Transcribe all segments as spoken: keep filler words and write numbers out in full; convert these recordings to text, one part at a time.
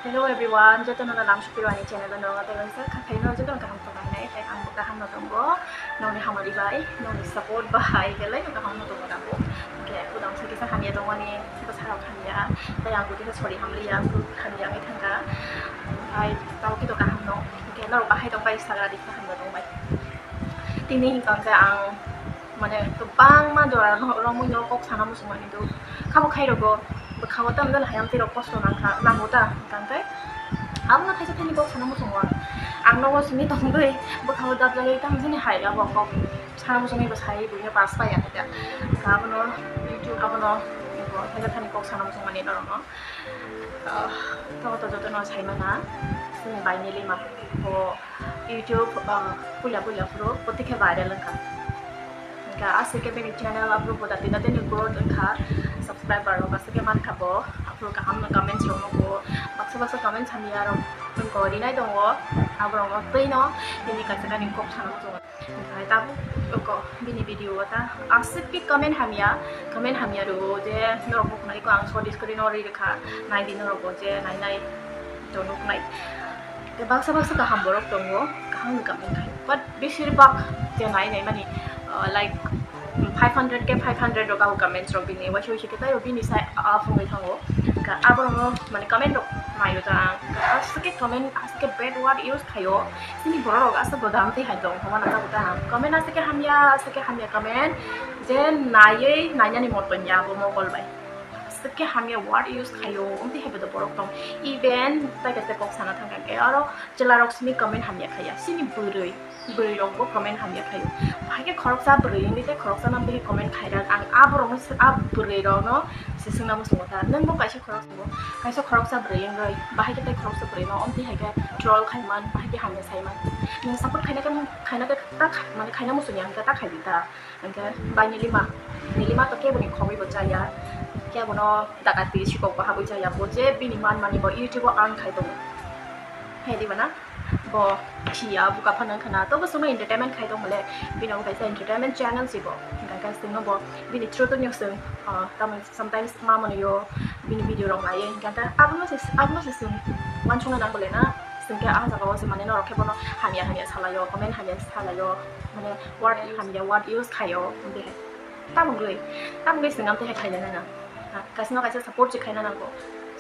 Hello everyone, jotono no lam sukiro ani channel o no tei kaisa khakhai no jotono kaham tong nai, tei ang bo kaham no tongo, nongni hamari bai, nongni support bai belai no kaham no tongo abo. Ke kudam sa kisa hamya tongmani, bwsarok hamya, tei ang bo kisa sori hamliya, ang bo hamya wngwi thangkha. Hai tamo kito kaham no, ke norok bahai tong bai sagra di kaham no tong bai. Tini hingka khe ang mane kwbangma jora romwi no kok sana muchungma hindu kabo khai rogo bwkhango tamo jani hayam twi rok kosto nangkha nango ta hingka khe abono khaisa thani kok sana muchungo ang nogo simi tongwi bwkhango dap jagwi tamo jani hai abo kok sana muchungwi bo sai buino pass pai ya khe abono YouTube abono khaisa thani kok sana muchungmani norokno. Tamo to jotono saimana sini bai Nilima bo. YouTube, ah, puila puila phuru poti khe viral wngkha. Hingkha aswk khe bini channel aphuru bo dati dati ni growth wngkha, subscriber rok aswk khe mankha bo, aphuru kaham no comments rok nugo, baksa baksa comments hamya rok wngkha rinai tongo, aborok no twi no bini kaisa kainwi kok sana muchungo. Hingkha tabuk oko bini video o ta aswk khe comment hamya, comment hamya rwo je norok bo khwnai kho ang short screen o ri rwkha, nai di norok bo je nai nai to nuknai. Tei baksa baksa kaham borok tongo, kaham ni kaham khai. But besir bak je nai nai mani, uh, like, five hundred ke five hundred rok abo comments rok bini waisa waisa khe tei bini sai a phungwi thango. Ka aborok no mani comment rok naio ta ang. Aswk khe comment, aswk khe bad word use khaio. Sini borok rok aswk bodam tei hai tong thoma na ta. Comment aswk khe hamya, aswk khe hamya comment. Je naiwi nainani moton ya bo mokol bai. Aswk khe hamya word use khaio, wngtwi hai bodo borok tong. Even tai kaisa kok sana thangkha khe oro chwla rok simi comment hamya khaiya. Sini bwrwi, bwrwi rok bo comment hamya khaio. Bahai khe khoroksa bwrwi wngwi tei khoroksa no wngwi comment khairang. Ang a borok no, a bwrwi rok no se swngna muchungo ta. Nwng bo kaisa khoroksa bo, kaisa khoroksa bwrwi wngwi bahai khe tei khoroksa bwrwi no wngtwi hai khe troll khaiman, bahai khe hamya saiman. Nwng support khaina khe, khaina khe ta kha-, mane khaina muchungya hwnkhe ta khai di ta. Hingke bai Nilima, Nilima to keboni khogwi bo chaya, kebono dakati sikok bo habwi chaya, bo je bini man mani bo YouTube o earn khai tongo. Hai di bana, bo siya buka phano wngkha na, tobo chwngno entertainment khai tong bole, bini omo kaisa entertainment channel si bo, hingka khe chwngno bo bini through to nwng chwng, ah, tamo sometimes ma mani yo bini video rok naiyo, hingka khe abono se, abono se chwng uansukna nang bole na, chwng khe ah jaga o se mane norok khe bono hamya hamya salaio, comment hamya salaio, mane word hamya word use khaio, amtwi hai. Tamogwi, tamogwi chwng amtwi hai khaina nang. Kaisa no kaisa support se khaina nango.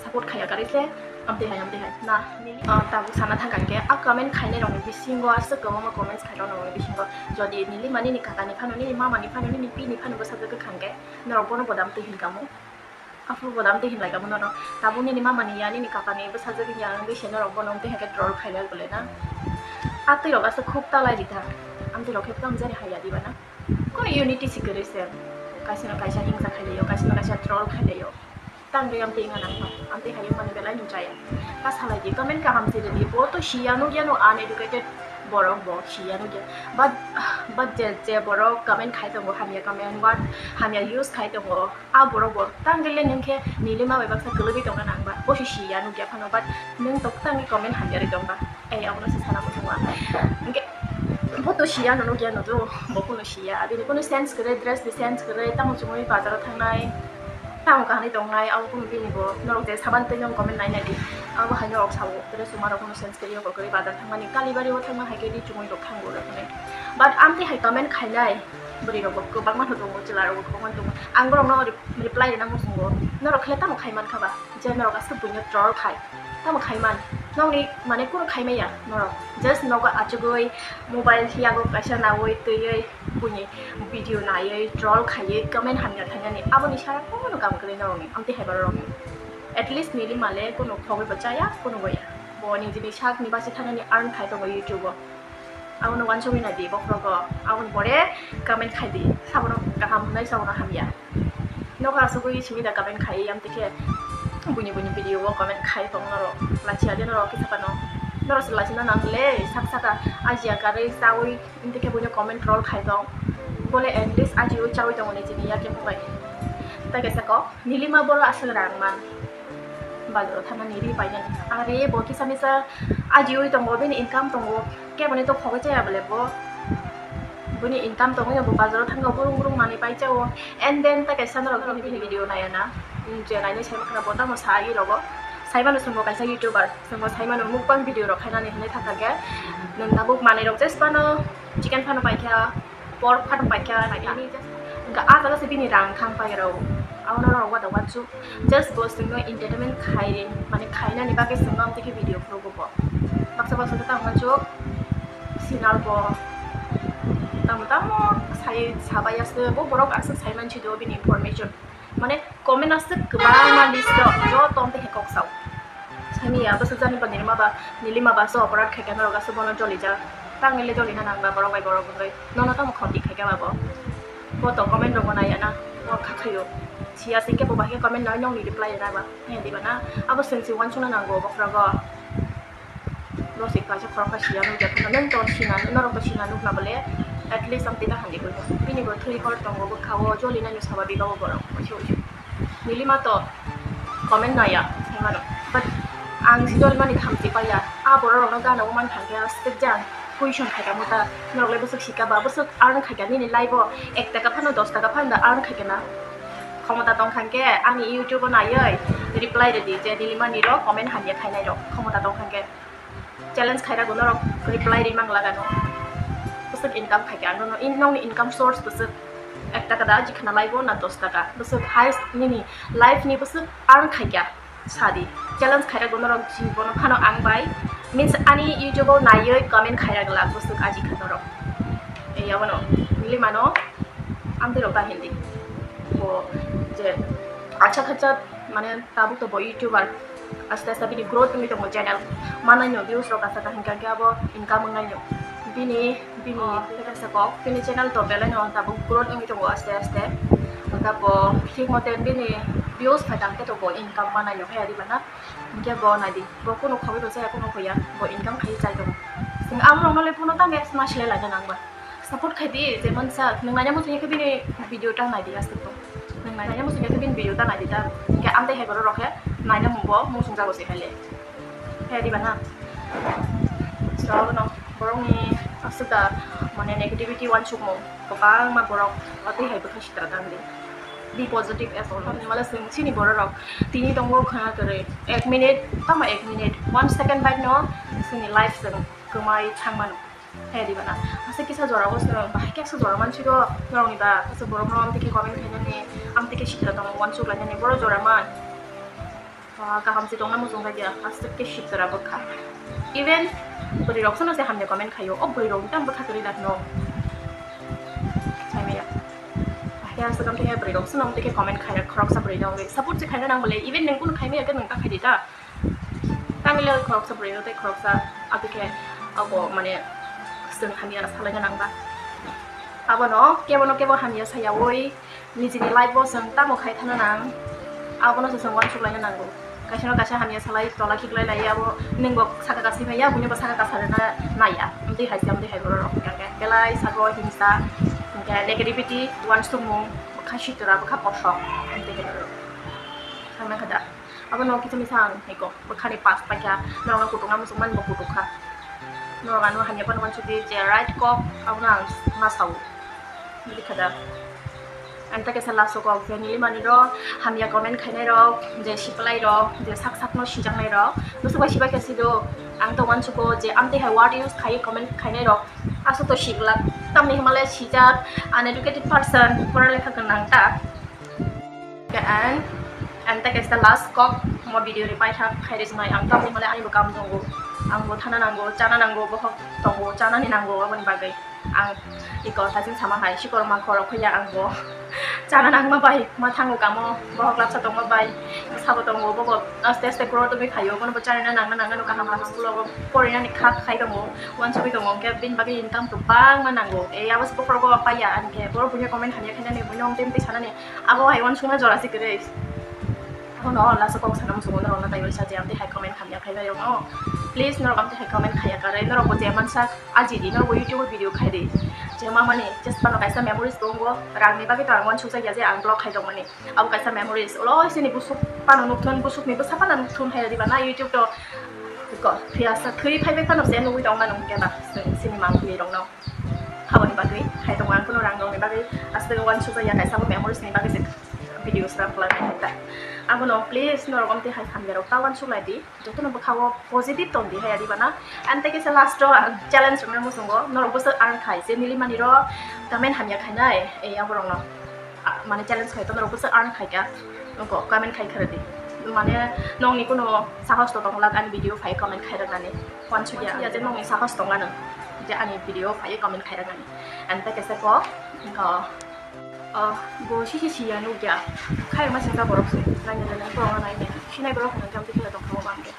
Support khaiya karwi se amtwi hai, amtwi hai. Na, nini, ah, tabuk sana thangkha hwnkhe, ah, comment khainai rokni bisingo aswk kwbangma comments khairok rokni bisingo. Jodi Nilima nini kakani phano, nini mamani phano, nini bini phano bwsajagwi kha hwnkhe, norok bono bodam twi hinkamu. Aphuru bodam twi hinlai kamo nono. Tabuk nini mamani ya, nini kakani bwsajagwi ya wngwi se norok bono amtwi hai khe troll khailai bole na. Ah, twi rok aswk khuk talai rita. Amtwi rok khe tamo jani haiya diba na. Kono unity si kwrwi se, kaisa no kaisa hingsa khailaio, kaisa no kaisa troll khailaio. Tang de amtwi wngna nang kha, amtwi hai wngmani belai no chaya. Ta salai di, comment kaham se rwdi, bo to siya nukya no uneducated borok bo siya nukya. But, but je, je borok comment khai tongo, hamya comment, word hamya use khai tongo, a borok bo tang de le nung khe Nilima bai baksa kwlwgwi tongna nang ba, bo se siya nukya phano, but nung to tang de comment hamya rwi tong ba. Ei, abono se sana muchungo ang. Hingke, bo to siya no nukya no do, bo kuno siya. Abini kuno sense kwrwi, dress ni sense kwrwi, tamo chumui bazaro thangnai, tamo kahani tongnai, abo kuno bini bo. Norok je saban twi nung comment nai nai di. Abo hai norok sao, dress chuma rok kuno sense kwrwi, oko kwrwi bazar thangmani, Kalibari o thangma hai khe di chumui rok thango rok hwnwi. But amtwi hai comment khainai, bwrwi rok bo kwbangma no tongo, chwla rok bo kwbangma tongo. Ang borok no re-, reply rwna muchungo. Norok khe tamo khai man kha ba? Je norok aswk buino troll khai, tamo khai man? Nokni mane kunu khai maya norok, just nogo achugwi mobile yago kaisa nawi twiwi buini video naiwi troll khaiwi comment hamya thangnani aboni sara kunu kam kwrwi norokni amtwi hai bororokni. At least Nilima le kunu khogwi bo chaya, kunu bo ya, bo nijini sakni basi thanani earn khai tongo YouTube o. Abono uansukwi nai di bokhorogo, aboni pore comment khai di, sabono kaham hwnwi, sabono hamya. Nogo asugwi simi da comment khai, amtwi khe buini buini video o comment khai tong norok, lachiya de norok kisa phano. Norok se lachina nang le, sak saka ajiya karwi chawi, amtwi khe buino comment troll khai tong. Bole at least ajiwi chawi tongo ni chini ya khe bubai. Tai kaisa kok, Nilima boro aswk rang man. Bazaro thanani ri painani. Are bo kisa misa ajiwi tongo, bini income tongo. Keboni to khogwi chaya bole bo. Bini income tongwi bo bazaro thangwi burung burung manwi pai chao. And then ta kaisa norok bini video naiya na. Je nainai sai mankha bo tamo sai rogo. Saimano chwngbo kaisa YouTuber, chwngbo saimano mukbang video rok khainani hinwi thangkha khe, nwng tabuk manwi rok jesphano chicken phano paikha, pork phano paikha, paikha. Ini just, hwnkhe ah jaga se bini rang thang pai rw, abono rw uansuk, just bo chwngno entertainment khai, mane khainani bagwi chwngno amtwi khe video phuru bo. Baksa baksa khe tamo uansuk, sinal bo tamo tamo sai sabai aswk, bo borok aswk sai mansi do bini information. Mane comment aswk kwbangma list o joto amtwi khe kok sao. Saimanya bwswk jani ba nilima ba, nilima ba se oporad khaikha norok aswk bono jolijak. Tangwi le jolina nang ba borok bai borok wngwi. Nono tamo khoti khaikha ba bo. Bo to comment rokbo naiya na. Bo kha khaio. Siya singkhe bo bahai khe comment nai nokni reply rwna ba. He diba na? Abo chwng se uansukna nango bokhorogo. Bosik kaisa khoroksa siya nukya phano nwng to sina, norok to sina nukna bole at least amtwi ta handi bwino. Bini bo thwi hor tongo bwkha o joli nani saba biga o borok. Uisu uisu. Nilima to comment naya saimano. But ang si joli mani khamchi paya. A borok rokno gana o man thangya step jang. Question khaika muta. Norok le bwswk sika ba bwswk earn khaika nini life o ek taka phano dos taka phano da earn khaika na. Khomota tongkha hwnkhe ani YouTube o naiwi reply rwdi je nilima ni rok comment hamya khainai rok khomota tongkha hwnkhe. Challenge khairok norok reply ri mang lagano. Bwswk income khaikha ang nono, in-, nokni income source bwswk ek taka da, jikhana laibo na dos taka. Bwswk highest nini life ni bwswk earn khaikha sadi. Challenge khairok norok jibon phano ang bai. Means ani YouTube o naiwi comment khairok la bwswk aji kha norok. Ei abono, nili mano, amtwi rok da hindi. Bo je acha khacha mane tabuk to bo YouTuber. Aste aste bini growth wngwi tongo channel. Manai no views rok asaka hingka khe abo income wngnai no. Bini, bini, oh, tei kaisa kok, bini channel to belai no tabuk growth wngwi tongo aste aste. Hingka bo thik mote bini views phaikha hingke to bo income manai no khe adi bana. Hingke bo nai di, bo kunu khogwi rwchaya kunu khoya, bo income khai chai tongo. Chwng abo rokno le phone o tang apps ma sile laina nang ba. Support khai di, je mansa, nwng naina muchung ya khe bini video ta nai di, aswk bo. Nwng naina muchung ya khe bini video ta nai di ta. Hingke amtwi hai borok rok khe naina mung bo muchung jago se khai le. He di bana. So, abono borokni aswk da, mane negativity uansukmung kwbangma borok watwi hai bwkha sitra tang di. Be positive as always. Mala chwng chini borok rok tini tongo khana kwrwi. Ek minute, tamo ek minute, one second bai no chini life chwng kwmai thang mano. He di bana. Aswk kisa jora o chwng bahai khe aswk jora mansigo norokni ba aswk borok no amtwi khe comment khainani, amtwi khe sitra tongmung uansuk lainani borok jora man. Ah, kaham se tongna muchung kha dia, aswk khe sitra bwkha. Even bwrwi rok sono se hamya comment khaio, o bwrwi rok tang bwkha kwrwi da hino. Saimaya. Bahai aswk amtwi khe bwrwi rok sono amtwi khe comment khaina khoroksa bwrwi rok. Support se khaina nang bole, even nwng kunu khaimaya khe nwng ta khai di ta. Tamile khoroksa bwrwi no tei khoroksa abikhe abo mane chwng hamya salaina nang ba. Abono kebono kebo hamya sayawi nijini life o chwng tamo khai thana nang, abono se chwng uansuk laina nango. Kaisa no kaisa hamya salai tola khiklai lai abo nwng bo saka kasi phaiya, buino bo saka kasa rwna naiya. Amtwi hai se amtwi hai borok rok hingkha khe belai sago himsa, hingkhe negativity, uansukmung, bwkha sitra, bwkha kothok, amtwi hai borok. Thangna kha da. Abo no kisa misa ang hiko, bwkhani pas paikha, norokno kutung na muchung mani bo kutung kha. Norok ano hamya phano uansuk di je right kok, abono ang ma sao. Bwkha da. Ang ta kaisa last o kok je nili mani rok, hamya comment khainai rok, je siplai rok, je sak sak no sijaknai rok, bwswk bai sibai khe sido. Ang to uansugo je amtwi hai word use khai comment khainai rok, aswk to siglak, tamni hwnba le sijak, uneducated person, pora lekha gwnang ta. And, and ta kaisa last kok, mo video ni paithak khai rwsnai, ang tamni hwnba le ani bo kam tongo, ang bo thana nango, chana nango, bohok tongo, chanani nango, aboni bagwi ang iko sajing sama hai, sikor ma khorok hoya ang bo chana nangma bai, ma thango kamo, bohok lapsa tongma bai, sabo tongo, bobo aste aste grow tongwi phaio, bono bo chanina nangna nangna no kaham kaham school o porinani kha khai tongo, uansugwi tongo, hwnkhe bini bagwi income kwbangma nango, e abo se bokhorok bo paiya, ani khe borok buino comment hamya khainani, buino amtwi amtwi sanani, abo hai uansukna jora se kwrwi. Abono last o kok sana muchungo norokno taiwi sa je amtwi hai comment hamya khainai rokno. Please norok amtwi hai comment khaiya karwi norok bo je mansak aji di norok bo YouTube o video khai di. Je ma mani just pano kaisa memories bo wngo rangni bagwi to ang uansuk jak ya je ang vlog khai tongmani. Abo kaisa memories ulo sini busuk pano nukthun busukni bwsa pano nukthun hai di ba na YouTube to ko phiya sa thwi phai bai pano se nugwi tong mano hwnkhe ba sini mangpili rokno. Aboni bagwi hai tongo ang kuno rang rokni bagwi aswk uansuk jak ya kaisa bo memories ni bagwi se. Video sram khlai nai ta. Abono please norok amtwi hai hamya rok ta uansuk lai di. Jotono bwkha o positive tong di hai adi bana. And tei kisa last o ang challenge rwna muchungo norok bwswk earn khai je nili mani ro comment hamya khainai ei aborokno. Ah, mane challenge khai to norok bwswk earn khai kha. Nokho comment khai khare di. Mane nokni kuno sahos to tong lak ani video phai comment khai rwnani. Uansuk ya je nokni sahos tong ano je ani video phai comment khai rwnani. And tei kisa ko, oh, oh, bo sisi siya nukya. Khai ma singka borok se. Nai nai nai borok nai nai. Sinai borok nang kam tikila tong kha bangke.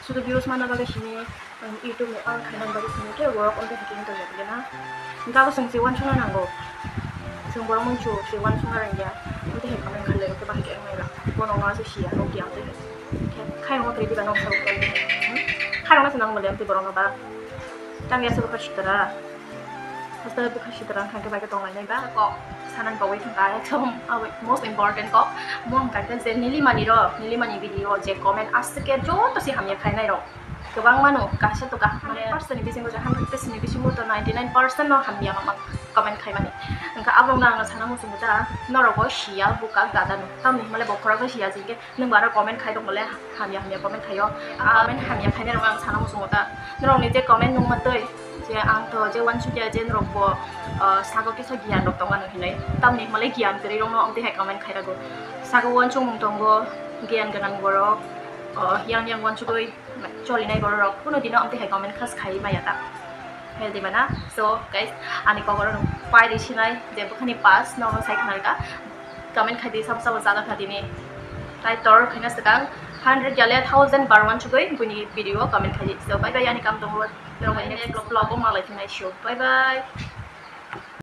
Sudu views mana bagwi sini, um, YouTube ni earn khaina bagwi sini ke work on the hacking to ya na. Ga bo sung si wan chuna nango. Sung borok mun chu si wan chuna rang ya. Amte he comment khalai ke ba ke mai ra. Bono ma se siya nukya amte. Khai mo kri diba nok sa. Khai ma se nang mo le amte borok no ba. Tang ya se ba chitara. Hasta bwkha sitra wngkha khe bai khe tonglainai ba kok sanan bagwi thangkha ekdom aboni most important kok. Mo wngkha khe je nilimani rok, nilimani video je comment aswk khe joto se hamya khainai rok kwbang mano, kaisa to kaham mane percent ni bisingo je hundred percent ni bisingo to ninety nine percent no hamya ma comment khaimani. Wngkha aborokno ang sana muchungo ta norok bo siya buka gada no tamni hwnmale bokhorok no siya jingkhe. Nwng bo aro comment khai tongmole hamya hamya comment khaio. Comment hamya khainai rok ang sana muchungo ta. Norokni je comment nungma twi je ang to je uansukya je norok bo, ah, sago kisa giyan rok tongo ano hinwi. Tamni hwnmale giyan kwrwi rokno amtwi hai comment khai rago. Sago uansukmung tongo, giyan gwnang borok, oh, yang yang uansugwi cholinai borok rok kuno dino amtwi hai comment khas khai maya ta. Healthy bana. So guys, ani kokoro no pai ri sinai je bwkhani pass no sai khna ka. Comment khai di, sabo sabo jaga kha dini. Tai tor khaina swkang hundred yale thousand bar uansugwi buini video comment khai di. So bye bye, ani kam tongo. Norok next vlog o malai phinai. So bye bye.